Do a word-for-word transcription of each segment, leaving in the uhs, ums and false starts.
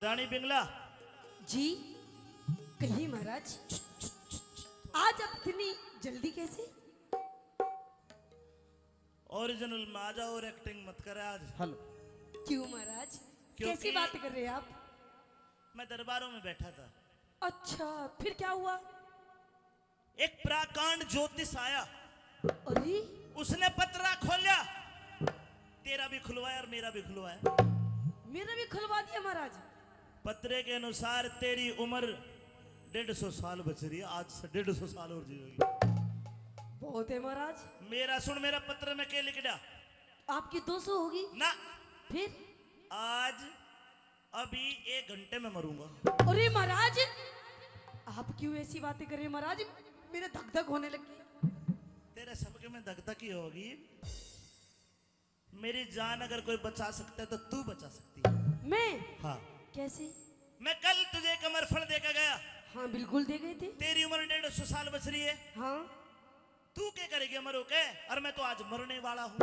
रानी पिंगला। जी, कहिए महाराज। आज आप इतनी जल्दी कैसे? ओरिजिनल में आ जा और एक्टिंग मत कर आज। हेलो। क्यों महाराज? क्योंकि कैसी बात कर रहे हैं आप? मैं दरबारों में बैठा था। अच्छा, फिर क्या हुआ? एक प्राकांड ज्योतिष आया। अरे? उसने पतरा खोला, तेरा भी खुलवाया और मेरा भी खुलवाया। मेरा भी खुलवा दिया महाराज। पतरे के अनुसार तेरी उम्र डेढ़ सौ साल बच रही है, आज से डेढ़ सौ साल और जियोगी। बहुत है महाराज। मेरा सुन, मेरा पत्र में के लिख दिया? आपकी दो सौ होगी ना। फिर? आज अभी एक घंटे में मरूंगा। अरे महाराज, आप क्यों ऐसी बातें कर रहे हैं महाराज? मेरे धक धक होने लग गई। तेरे सबके में धक धक ही होगी। मेरी जान अगर कोई बचा सकता है तो तू बचा सकती है। मैं? हाँ। कैसे? मैं कल तुझे एक अमर फल देकर गया। हाँ, बिल्कुल दे गए थे। तेरी उम्र डेढ़ सौ साल बच रही है। हाँ। तू क्या करेगी अमर होके? और मैं तो आज मरने वाला हूँ।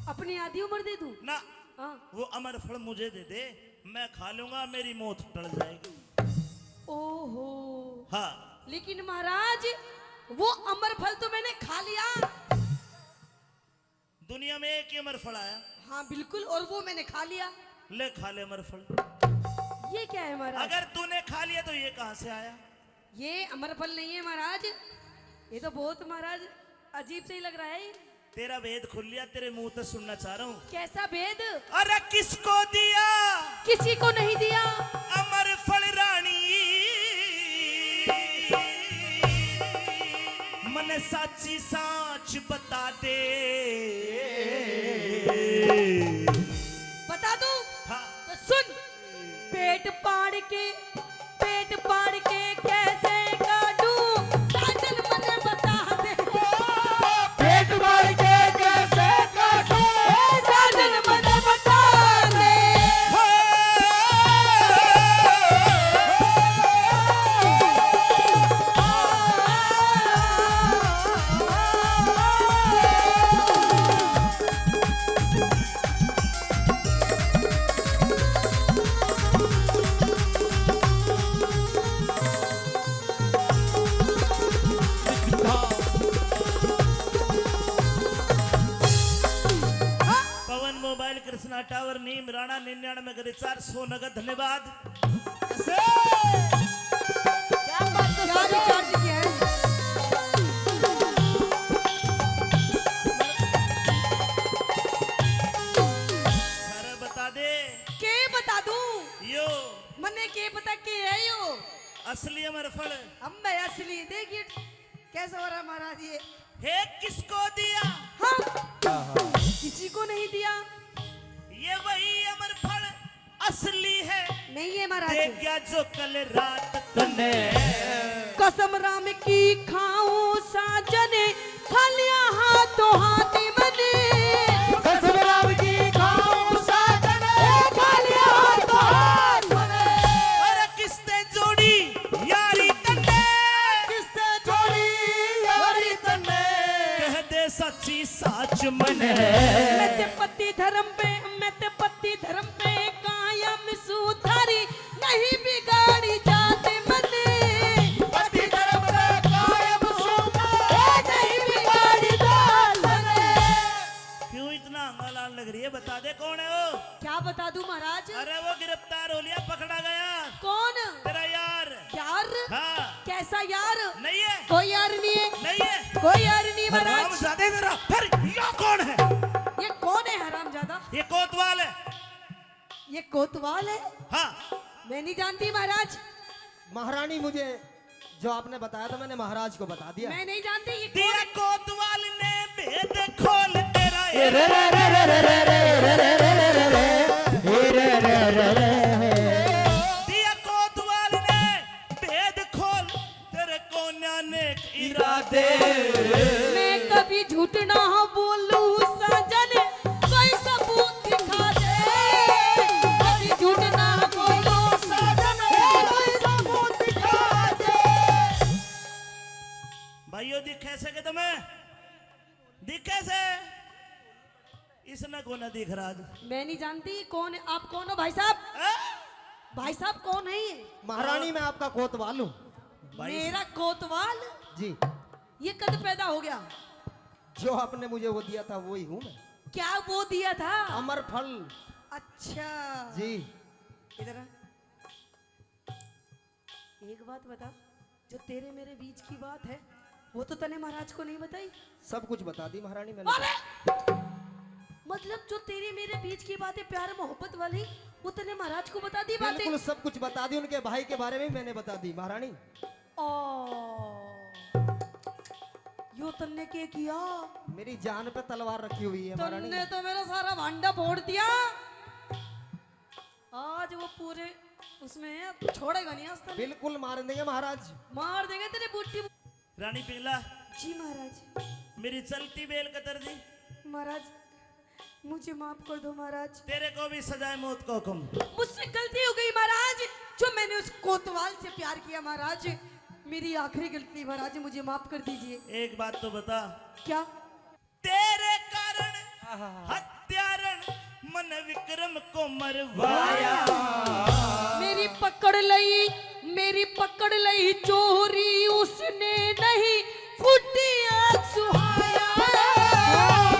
अपनी आधी उम्र दे दूँ? ना। हाँ। वो अमर फल मुझे दे दे, मैं खा लूंगा, मेरी मौत टल जाएगी। ओहो। हाँ। लेकिन महाराज, वो अमर फल तो मैंने खा लिया। दुनिया में एक ही अमर फल आया। हाँ बिल्कुल, और वो मैंने खा लिया। ले खा ले अमर फल। ये क्या है महाराज? अगर तूने खा लिया तो ये कहाँ से आया? ये अमर फल नहीं है महाराज, ये तो बहुत महाराज अजीब से ही लग रहा है। तेरा भेद खुल लिया, तेरे मुंह से सुनना चाह रहा हूँ। कैसा भेद? अरे किसको दिया? किसी को नहीं दिया। अमर फल रानी, मने साची साच बता दे। बता दूं? हाँ। तो सुन, पेट पाड़ के, पेट पाड़ के कैसे काटूं, साजन मने बता दे। पेट पाड़ के कैसे काटूं, साजन मने बता दे। पवन मोबाइल, कृष्णा टावर, नीम राणा, निन्यानवे गरीब चार सौ नगद, धन्यवाद। क्या बात है, क्या रिचार्ज किया है? अरे बता दे। के बता दूं? यो। मने के पता के है यो? असली अमर फल। हम भाई असली, देखिए कैसा हो रहा महाराज ये। हे किसको दिया? हाँ। किसी को नहीं दिया। ये वही अमर फल असली है। नहीं है महाराज। दे गया जो कल रात तने। कसम राम की खाऊं साजन, खालिया हाथों हाथ मने। कसम राम की खाऊं साजन, खालिया हाथों हाथ मने। अरे किसने जोड़ी यारी तन्ने? किसने जोड़ी यारी तन्ने? कह दे सच्ची साच मने। मैं ते पति धर्म पे, मैं ते पति धर्म पे कायम सू, थारी नहीं बिगाड़ी जात मने। पति धर्म पे कायम सू, ए नहीं बिगाड़ी जात मने। क्यों इतना हंगालान लग रही है? बता दे कौन है वो। क्या बता दूं महाराज? अरे वो गिरफ्तार हो लिया, पकड़ा गया। कौन? तेरा यार। यार? हाँ। कैसा यार? नहीं है। कोई यार नहीं है। नहीं है। कोई यार नहीं महाराज। हरामजादे तेरा। फिर या कौन है? ये कौन है हरामजादा? ये कोतवाल है। ये कोतवाल है? हाँ। मैं नहीं जानती महाराज। महारानी, मुझे जो आपने बताया था, मैंने महाराज को बता दिया। मैं नहीं जानती ये कौन दिया है। कोतवाल ने भेद खोल तेरा। ए रे रे रे रे। दिया कोतवाल ने भेद खोल तेरे कोन्या ने इरादे। मैं कभी झूठ ना बोलूं साजन, कोई सबूत दिखा दे। कभी झूठ ना बोलूं साजन, कोई सबूत दिखा दे। भाइयों, दिखे से कि तुम्हें? दिखे से? इसने कोने दिख रहा आज। मैं नहीं जानती कौन है, आप कौन हो भाई साहब? हैं? भाई साहब, कौन है ये? महारानी, मैं आपका कोतवाल हूँ। भाई मेरा कोतवाल? जी। ये कद पैदा हो गया? जो आपने मुझे वो दिया था, वो ही हूँ मैं। क्या वो दिया था? अमर फल। अच्छा। जी। इधर आ। एक बात बता, जो तेरे मेरे बीच की बात है, वो तो तने महाराज को नहीं बताई? सब कुछ बता दी महारानी मैंने। अरे! मतलब, जो तेरे मेरे बीच की बात है, प्यार मोहब्बत वाली, वो तने महाराज को बता दी बातें? बिल्कुल सब कुछ बता दी, उनके भाई के बारे में मैंने बता दी महारानी। ओ, यो तन्ने के किया? मेरी जान पे तलवार रखी हुई है महारानी। तन्ने तो मेरा सारा भांडा फोड़ दिया। आज वो पूरे उसमें है, छोड़ेगा नहीं आज तक। बिल्कुल मार देंगे महाराज। मार देंगे तेरे बूटी। रानी पिंगला। जी महाराज। मेरी चलती बेल कतर दी। महाराज, मुझे माफ कर दो महाराज। तेरे को भी सजाए मौत का हुक्म। मुझसे गलती हो गई महाराज, जो मैंने उस कोतवाल से प्यार किया महाराज, मेरी आखिरी गलती महाराज, मुझे माफ कर दीजिए। एक बात तो बता। क्या? तेरे कारण हत्यारण मन विक्रम को मरवाया। मेरी पकड़ लई, मेरी पकड़ लई चोरी उसने नहीं, फूटी आग सुहाया।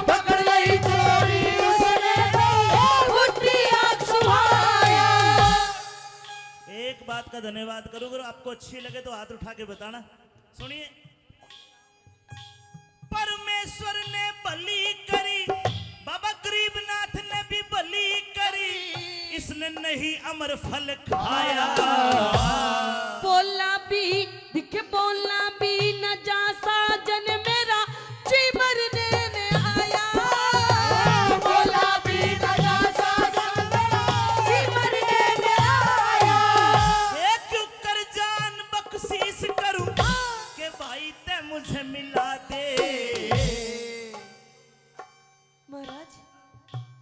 पकड़ लई चोरी उसने नहीं, फूटी आग सुहाया। एक बात का धन्यवाद करूँ, अगर आपको अच्छी लगे तो हाथ उठा के बताना। सुनिए, परमेश्वर ने भली करी, बाबा गरीबनाथ ने भी भली करी, इसने नहीं अमर फल खाया। बोला भी दिखे, बोला भी न जा साजन मेरा, जी मरने ने आया। बोला भी न जा साजन मेरा, जी मरने ने आया। ए क्यों कर जान बख्शीश करूं के भाई ते मुझे मिला दे। महाराज,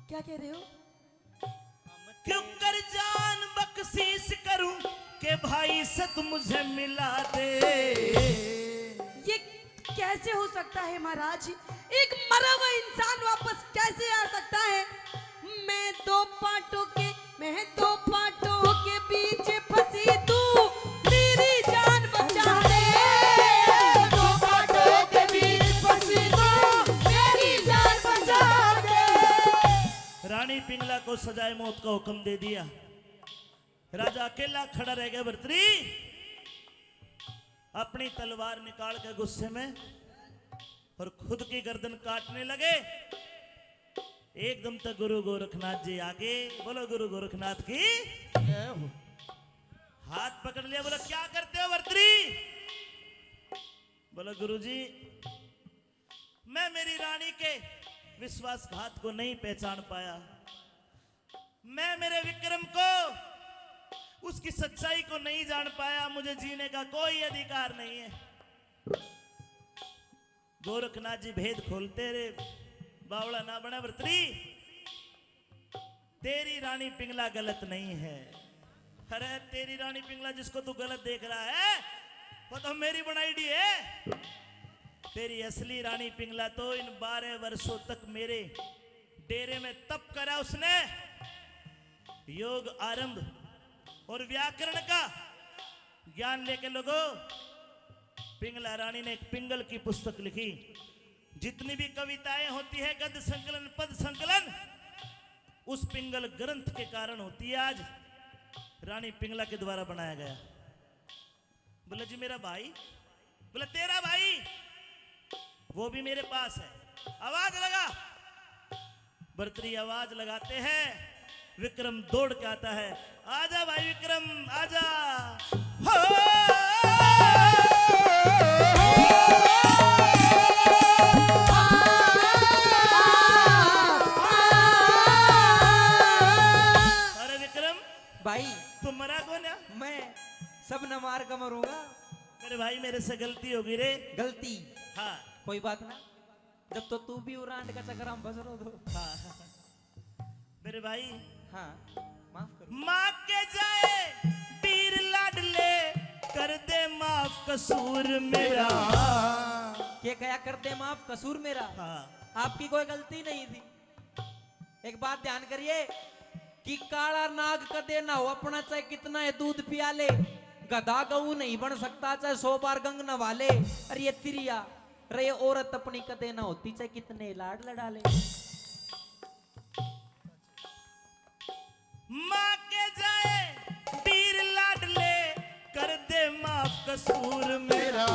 क्या कह रहे हो? क्यों कर जान बख्शीश करूं के भाई से तू मुझे मिला दे। ये कैसे हो सकता है महाराज? एक मरा हुआ इंसान वापस कैसे आ सकता है? मैं दो पाटों के, मैं दो पाटों के बीच फंसी तू, मेरी जान बचा दे। दो पाटों के बीच फंसी तू, मेरी जान बचा दे। रानी पिंगला को सजाए मौत का हुक्म दे दिया। राजा अकेला खड़ा रह गया। भर्तरी अपनी तलवार निकाल के गुस्से में और खुद की गर्दन काटने लगे। एकदम तक गुरु गोरखनाथ जी आगे। बोलो गुरु गोरखनाथ की। जय हो। हाथ पकड़ लिया, बोला, "क्या करते हो भर्तरी?" बोला, "गुरु जी, मैं मेरी रानी के विश्वासघात को नहीं पहचान पाया, मैं मेरे विक्रम को, उसकी सच्चाई को नहीं जान पाया, मुझे जीने का कोई अधिकार नहीं है।" गोरखनाथ जी भेद खोलते रे, बावला ना बना भर्तरी, तेरी रानी पिंगला गलत नहीं है। अरे तेरी रानी पिंगला जिसको तू गलत देख रहा है, वो तो मेरी बनाई डी है। तेरी असली रानी पिंगला तो इन बारह वर्षों तक मेरे डेरे में तप करा उसने, योग आरंभ और व्याकरण का ज्ञान लेके लोगो, पिंगला रानी ने एक पिंगल की पुस्तक लिखी। जितनी भी कविताएं होती है, गद्य संकलन, पद संकलन, उस पिंगल ग्रंथ के कारण होती है। आज रानी पिंगला के द्वारा बनाया गया। बोला, "जी मेरा भाई।" बोला, "तेरा भाई, वो भी मेरे पास है।" आवाज लगा। भर्तरी आवाज लगाते हैं, विक्रम दौड़ के आता है। "आजा भाई विक्रम, आजा।" हो। अरे विक्रम, भाई। तू मरा कौन है? मैं सब न मार के मरूंगा। मेरे भाई, मेरे से गलती हो गई रे। गलती? हाँ। कोई बात ना, जब तो तू भी उरांड का चक्कर में फंस रहो तो। हाँ। मेरे भाई। हाँ, माफ करो। माँ के जाए पीर लाडले, कर दे माफ कसूर मेरा। के कहा, "कर दे माफ कसूर मेरा"? हाँ। आपकी कोई गलती नहीं थी। एक बात ध्यान करिए, कि काला नाग कदे ना हो अपना, चाहे कितना ये दूध पिया ले, गधा गऊ नहीं बन सकता, चाहे सौ बार गंग नवा ले। अरे ये तिरिया, अरे ये औरत अपनी कदे ना होती, चाहे कितने लाड लड़ा ले। माँ के जाए पीर लाडले, कर दे माफ कसूर मेरा।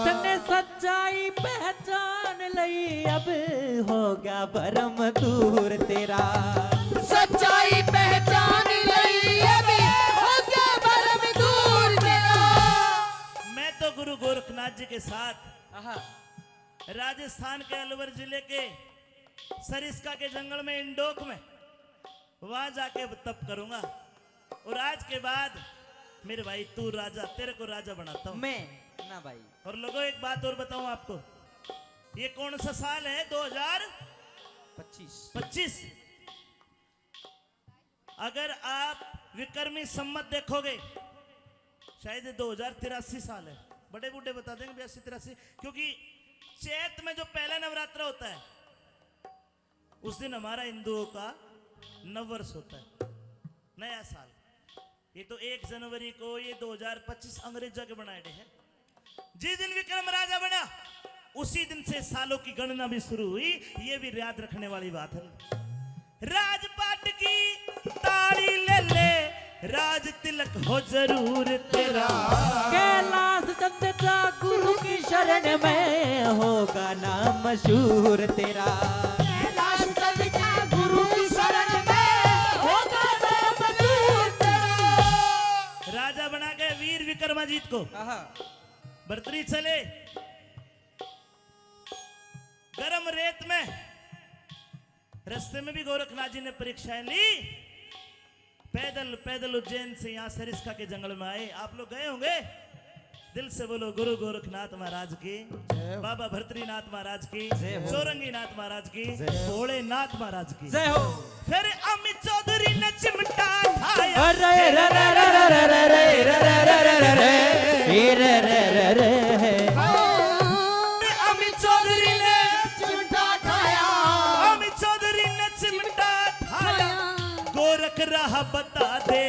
तन्ने सच्चाई पहचान लई, अब होगा भरम दूर तेरा। सच्चाई पहचान लई, अब होगा भरम दूर तेरा। मैं तो गुरु गोरखनाथ जी के साथ आहा। राजस्थान के अलवर जिले के सरिस्का के जंगल में, इंडोक में, वहां जाके अब तप करूंगा। और आज के बाद मेरे भाई, तू राजा, तेरे को राजा बनाता हूँ। मैं ना भाई। और लोगों, एक बात और बताऊं आपको, ये कौन सा साल है? दो हज़ार पच्चीस। पच्चीस। अगर आप विक्रमी संवत देखोगे, शायद ये दो हज़ार तिरासी साल है। बड़े बूढ़े बता देंगे बयासी तिरासी, क्योंकि चैत में जो पहला नवरात्र होता है, उस दिन हमारा हिंदुओं का नववर्ष होता है, नया साल। ये तो एक जनवरी को ये दो हज़ार पच्चीस अंग्रेजा के बनाए हैं। जिस दिन विक्रम राजा बना, उसी दिन से सालों की गणना भी शुरू हुई। ये भी याद रखने वाली बात है। राजपाट की ताली ले ले, राज तिलक हो जरूर तेरा। कैलाश चंद चा गुरु की शरण में होगा नाम मशहूर तेरा। कैलाश चंद चा गुरु की शरण में होगा नाम मशहूर तेरा। राजा बना गए वीर विक्रमाजीत को। आहा। भर्तरी चले गरम रेत में, रास्ते में भी गोरखनाथ जी ने परीक्षाएं ली। पैदल, पैदल उज्जैन से यहाँ सरिस्का के जंगल में आए। आप लोग गए होंगे। दिल से बोलो, गुरु गोरखनाथ महाराज की, जय हो। बाबा भर्तरीनाथ महाराज की, जय हो। चौरंगीनाथ महाराज की, जय हो। भोलेनाथ महाराज की। जय हो। फिर अमी चौधरी ने चिमटा ठाया। अरे रे रे रे रे रे रे रे रे रे रे रे। ए रे रे रे रे। अमी चौधरी ने चिमटा ठाया। अमी चौधरी ने चिमटा ठाया। गोरख राह बता दे।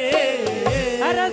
अरे